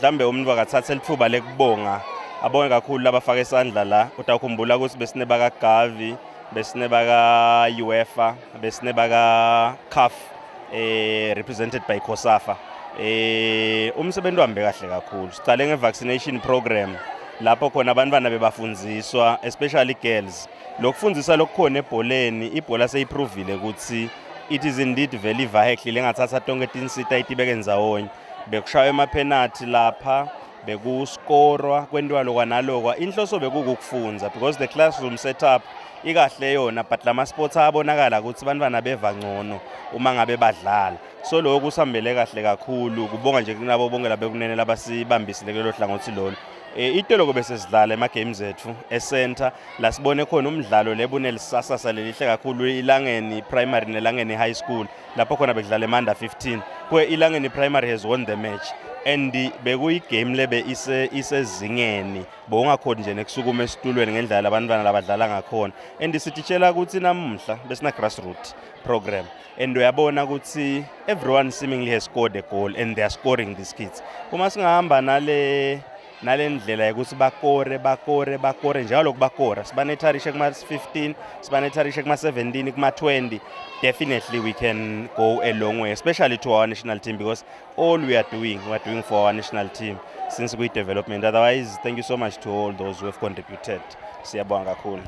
Mhlambe umuntu akathatha litfuba lekubonga, abonge kakhulu labafaka isandla la. Utawukhumbula ukuthi besinebaka Gavi, besinebaka UEFA, besinebaka CAF, represented by COSAFA. Umsebenzi wambe kahle kakhulu. Sicale nge-vaccination program lapho khona abantwana bebafundziswa, especially girls. Lokufundzisa lokukhona ebholeni, ibhola seyiprovile ukuthi it is indeed very vehicle lengathatha tonke tinsita itibeke ndzawonye. Bekushaywa emapenalty lapha, bekuskorwa, kwentiwa lokwa nalokwa. Inhloso bekukukufundza because the classroom setup ikahle yona, but lama sports ayabonakala ukuthi bantwana beva ngcono uma ngabe badlala. So lokho kusihambele kahle kakhulu. Kubonga nje kunabo bonke labekunene labasibambisile kulelo hlangothi lolo. Itoloko bese sidlala ema games ethu e-center la sibone khona umdlalo lebunelisasasa lelihle kakhulu, iLangeni Primary neLangeni High School, lapho khona bekudlala ema-under 15, where iLangeni Primary has won the match, and bekuyi-game lebe isezingeni bowungakhoni nje nekusukuma esitulweni ngendlela abantwana labadlala ngakhona. And sititshela ukuthi namuhla besina grassroot program, and uyabona ukuthi everyone seemingly has scored a goal and they are scoring, these kids. Uma singahamba nale ndlela yokuthi bakore, bakore, bakore njalo, bakora, sibanetharishe kuma-15, sibanetharishe kuma-17, kuma-20, definitely we can go a long way, especially to our national team, because all we are doing, we are doing for our national team since we development. Otherwise, thank you so much to all those who have contributed. Siyabonga kakhulu.